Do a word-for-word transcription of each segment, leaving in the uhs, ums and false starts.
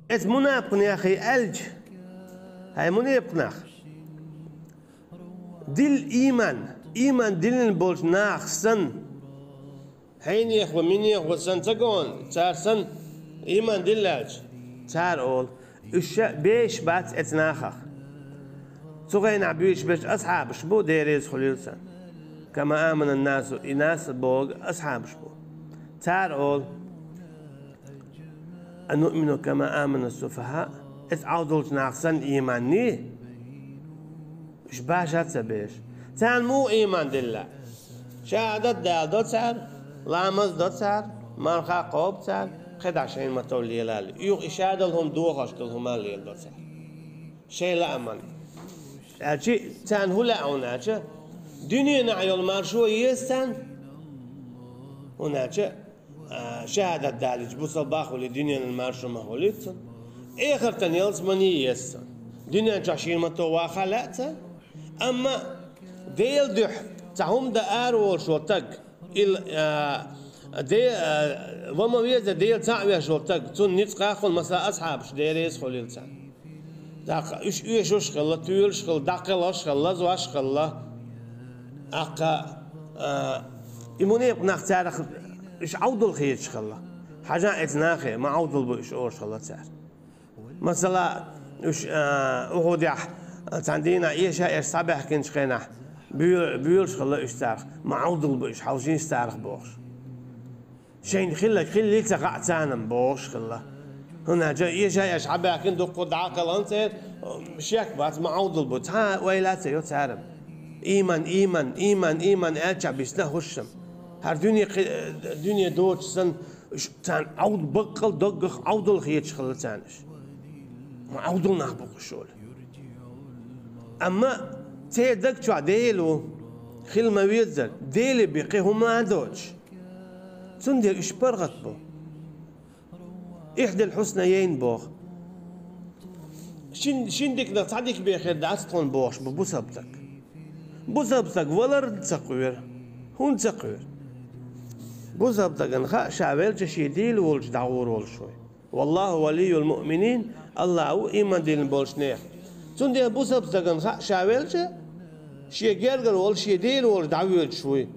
Эцу мунепакънехе аьлча: «ХӀай мунепакъ нах, дилла ийман, ийман диллина болчу нахах санна, хьенех ву, минех ву санна ца гону, цара санна ийман дилла аьлча», цара олу: «Уьш ша беш бац эцу нахах». Цу хенахь буьйцуш берш асхьабаш бу, Дела реза хуьлийла царна. «Кама аманан насу», и нас бохург асхьабаш бу. Цара олу: «Ануъмину кама амана суфахӀа». Эцу Ӏовдалчу нахах санна ийман дий? Уьш баша ца беш. Царна муха ийман дилла? Шахьадат дала до цара, ламаз до цара, марха кхобу цара, кхидӀа шайна ма-тов лела а лела. Юха и ша долу хӀума дохош долу хӀума а леладо цара. Шайн лааман. Аьлча, царна хӀун лаьа хьуна аьлча, дуьненахь йолу маршо еза царна? ХӀунда аьлча, а, шахьадат далийча, бусалба хуьлий, дуьненан маршо ма хуьлуьйту цунна. Эхартан ялсамани еза цунна. Дуьнен чохь шена ма-тов ваха лаьа царна. Амма Делан дуьхьа цхьа хӀума дан ара волуш волу стаг, ил, а, де, а, ва ма веза Дела цхьаъ веш волу стаг, цунна ницкъ хуьлу, масала, асхьабаш, Дела реза хуьлийла царна. ТӀаккха уьш оьшуш а хилла, туьйлуш а хилла, дӀакхелхаш а хилла, лазош а хилла. ТӀаккха, а, и мунепакъ нах царах уьш Ӏовдал хеташ хилла. Хьажахь эцу нахе, ма Ӏовдал бу уьш олуш хилла цара. Масала, уьш, а, Ухудехь, а, цхьана дийнахь эша-эшна схьабаьхкинчу хенахь, буьйла-, буьйлуш хилла уьш царах, ма Ӏовдал бу уьш хьовсийша царах бохуш. Шайна хилларг хиллий ца хаьа царна бохуш хилла. ХӀунда аьлча эша-эшна схьабаьхкина дуккха дӀа а кхелхина церан, шек бац, ма Ӏовдал бу, цхьа а ойла а ца йо цара. Ийман, ийман, ийман, ийман аьлча бисна хӀуш-м. ХӀара дуьне кхи-, дуьне доцуш санна, уьш царна Ӏовд-, баккъал доггах Ӏовдал хеташ хилла царна уьш. Ма Ӏовдал нах бу-кх уьш олий. Амма церан даг чохь Дела ву, хила ма везара, Деле бен кхин хӀума а доцуш. Цундела уьш паргӀат бу. «Ихдал хьуснайайн» боху. Шин, шин диканах цхьа дика бен хир дац тхуна бохуш бу бусалба стаг. Бусалба стаг валар а ца кхоьру. ХӀунда ца кхоьру? Бусалба стагана хаьа, ша велча шен Дела волчу дӀагӀур волуш ву. «ВаллахӀу валийюл муъминин», АллахӀ ву ийман диллина болчу нехан. Цундела бусалба стагана хаьа, ша велча, шен гергара волу, шен Дела волчу дӀавоьдуш вуй.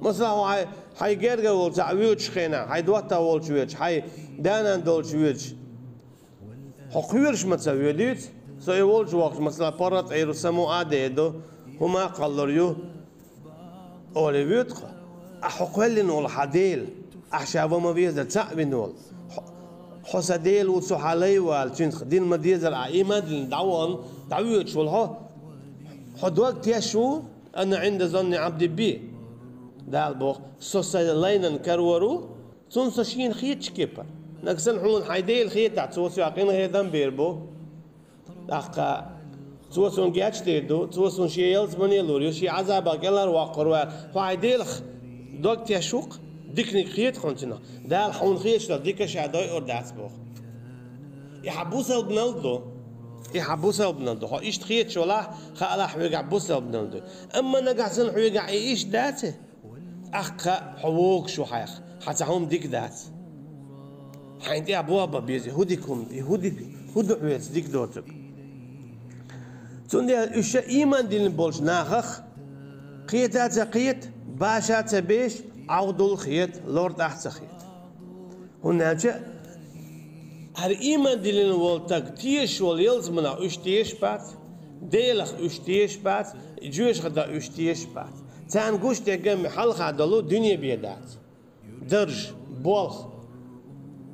Масала, хьо хьайн, хьайн гергара волчу цхьаъ воьдучу хенахь, хьайн доттагӀа волчу воьдуш, хьайн да-нана долчу воьдуш. Хьо кхоьруш ма ца воьдуьйту, со и волчу воккхачу, масала, паргӀат Ӏийр ву, сан муха а дер ду, хӀума а кхаллур ю, олий воьду хьо. Ахь хьо кхоьллина волу хьан Дела, ахь ша ва ма везара цхьаъ вина волу. Хьо, хьо сан Дела ву, со хьан лай ву аьлла, цуьнца дина ма-дезара ахь ийман диллина дӀавахана, дӀавоьдуш волу хьо, хьо дог теш ву, «Ана Ӏинда занни Ӏабди би». Дала боху: «Со сан лайнан карор ву, цунна со шена хетачу кепара». Нагахь санна хьуна хьайн Дела хетахь, цо соьга къинхетам бийр бу. ТӀаккха цо суна гечдийр ду, цо суна шен ялсамане лур ю, шен Ӏазабах кӀелхьарвоккхур ву аьлла, хьо хьайн Делах дог теш ву-кх, диканиг хета хьуна цунах. Дала хьуна хеташ долу дика ша дойур дац боху. И хьан бусалбанал ду. И хьан бусалбанал ду. Хьо иштта хеташ валахь, хаалахь, хьоьгахь бусалбанал ду. Амма нагахь санна хьоьгахь и иштта дац, ахкха хьо вогуш ву хьайх, хьан цхьа хӀума дика дац. Хьайна тӀехь боху беза, хӀун дика хӀума, и хӀун дика, хӀун ду хьоьца дика доцург? Цундела уьш ша ийман диллина болчу нахах кхета а ца кхета, баша а ца беш, Ӏовдал хета, лор тӀехь а ца хета. ХӀунда аьлча хӀара ийман диллина волу стаг тешаш волу ялсаманах уьш тешаш бац, Делах уьш тешаш бац, жоьжахатех уьш тешаш бац. Царна гуш дерг хьалха долу дуьне бен дац. Дарж, болх,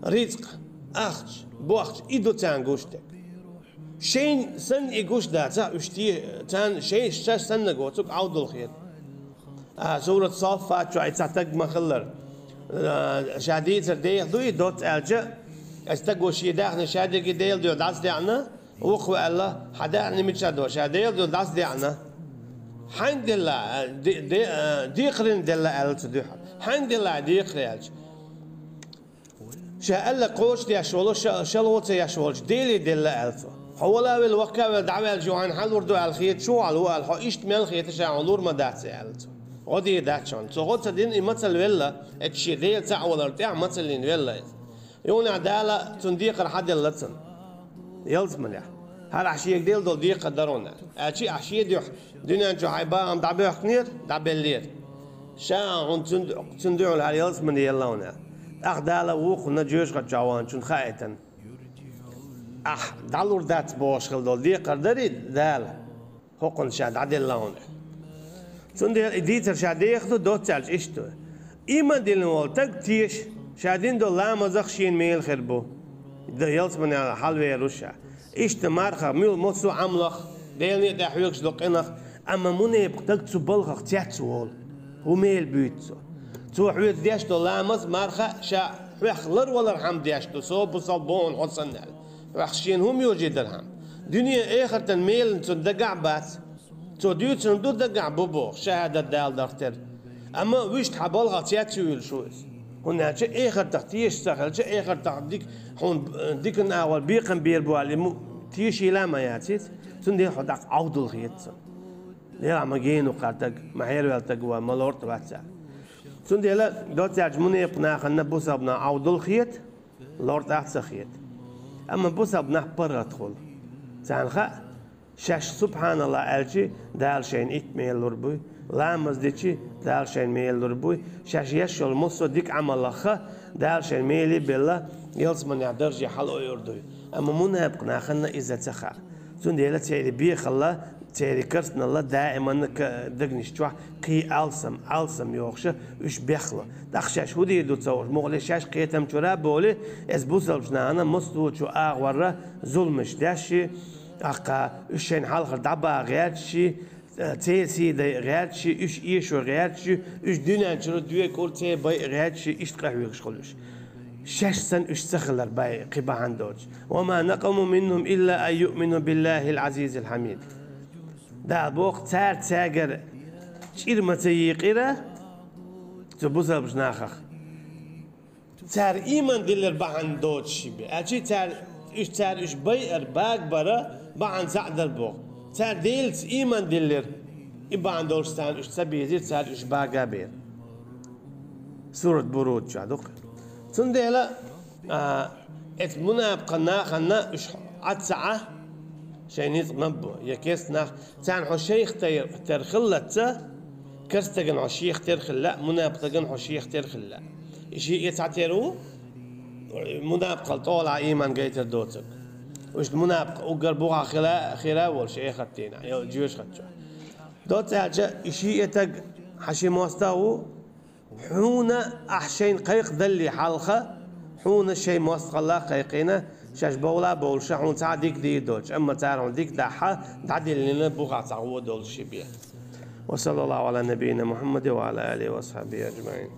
рицкъ, ахча, бохча, и ду царна гуш дерг. Шайна санна и гуш дацахь, уьш те-, царна шай, шаьш санна гоцург Ӏовдал хета. А, сурат Саффат чохь и цхьа стаг ма-хиллара. А, ша дийцар деха ду и доцца аьлча, и стаго шен даьхни ша дерриге Делан дуьхьа дӀасадеана, вукхо аьлла, хьан даьхни мичахь ду, ша Делан дуьхьа дӀасадеана. Хьайна делла, а, де-, де-, а, декхарина делла аьлла цу дуьхьа. Хьайна делла декхаре аьлча. Ша аьлла кхочушдеш волу, ша-, шалгӀо ца еш волчу Деле делла аьлла цо. Хьо вала а велла, ваккха а велла, дӀаваьлча, хьайна хьан лур ду аьлла хеташ ву, хьан лу аьлла, хьо иштта мел хета ша хьуна лур ма дац и аьлла цо. ГӀо дийр дац хьуна. Цо гӀо ца дина и мацалла велла, эцу шен Дела цхьаъ валар тӀехь мацаллина велла иза. Юна Дала цунна декхар хьаделла цунна ялсаманехь. ХӀара ахь шега делла долу декхар дара хьуна. Аьлча ахь шен дуьхьа дуьнен чу хьайн бахам дӀабоьхкинера, дӀабеллера. Ша хьуна цун, цун дуьхьал хӀара ялсамане елла хьуна. ТӀаккха Дала вукхунна жоьжахати чохь ваханчунна хаийтина. Ахь дӀалур дац бохуш хила долу декхар дарий Дала? ХӀокхунна ша дӀаделла хьуна. Цундела и дийцар ша деха ду, доцца аьлча иштта ду. Ийман диллина волу стаг теша, ша дина долу ламазах шена мела хир бу. Д-, ялсаманел хьалавер ву ша. Иштта марха, муьлха массо а Ӏамалах, Делан некъа тӀехь хьоьгуш долу къинах, амма мунепакъ стаг цу балхах цец волу. ХӀун мела буьйцу цо? Цо хьоьца деш долу ламаз, марха ша хьоьх ларвалархьама деш ду, со бусалба ву хьуна хьо санна аьлла. Ваьхна шена хӀума йожийдархьама. Дуьненан эхартан мелан цунна дагахь а бац. Цо дуьйцург ду дагахь бу боху, шахӀадат даларх тера. Амма вуьшта хьан балхах цец ца вуьйлуш ву иза. ХӀунда аьлча эхартах теша ца хилча, эхартах дика, хьуна, э, дикан агӀор бекхам бер бу аьлла, и му-, тешийла а ма яц иза. Цундела хьо дӀаккха Ӏовдал хета цунна. Делахь ма гена ву кхара стаг, ма хьервелла стаг ву, ма лорта вац цара. Цундела доцца аьлча мунепакъ нахана бусалба нах Ӏовдал хета, лорта а ца хета. Амма бусалба нах паргӀатхула. Царна хаьа, шаьш субхьаналлахӀ аьлча, Дала шайна итт мела лур буй, ламаз дича, Дала шайна мела лур буй, шаьш еш йолу массо а дика Ӏамалах а, Дала шайна мелий а белла, ялсаманехь дарже хьала ойур дуй. Амма мунепакъ нахана иза ца хаьа. Цундела церан бехалла, церан карсаналла даиманна ка-, дегнаш чохь кхин алсам, алсам йохуша уьш бехло. ТӀаккха шаьш хӀун дийр ду ца хууш, муххале шаьш кхетам чуьра а болий, эс бусалбачу нахана массо а чу агӀорра зуламаш деш ши, тӀаккха уьш шайна хьалхара дӀабаха гӀерташ ши, церан сий дайа гӀерташ ши, уьш эшо гӀерташ ши, уьш дуьнен чуьра доькъур церан байа гӀерташ ши, иштта къахьоьгуш хуьлу уьш. Шаьш санна уьш ца хилар бай кхин бахьана доцуш. «وما نقموا منهم إلا أن يؤمنوا بالله العزيز الحميد». Дала боху, цара цаьргара чӀир ма ца йийкъира цу бусалбачу нахах. Цара ийман диллар бахьана доцуш ши бе. Аьлча цара, уьш, цара уьш байар, багабара бахьана ца а дара боху. Цара Делаца ийман диллар, и бахьана долуш царна уьш ца безира, цара уьш бага а бера. Сурат Буруд чохь ду-кх. Цундела, а, эцу мунапкъа нахана уьш Ӏад ца Ӏа, шайн ницкъ ма бу, я керста нах, царна хьо шайх тер-, тера хиллалца, керста стагана хьо шех тера хилла, мунапкъа стагана хьо шех тера хилла. И шиъ цхьа тера ву, мунапкъал тӀолахь ийман гайтар доцург. Уьш мунапкъ уггар бухахь хила, хира а волуш, эхартдийнахь, я жоьжахати чохь. Доцца аьлча, и шиъ стаг хьан ши мостагӀа ву, хьуна ахь шайна кхайкхадалле хьалха, хьуна шайн мостагӀалла кхайкхийна, шаьш бовла а бовлуша, хьуна цхьа а дика дийр доцуш, амма цара хьуна дика дахьа, дӀадиллина бухахь цхьа гӀо долуш ши бе. وصلى الله على نبينا محمد وعلى آله وصحبه أجمعين.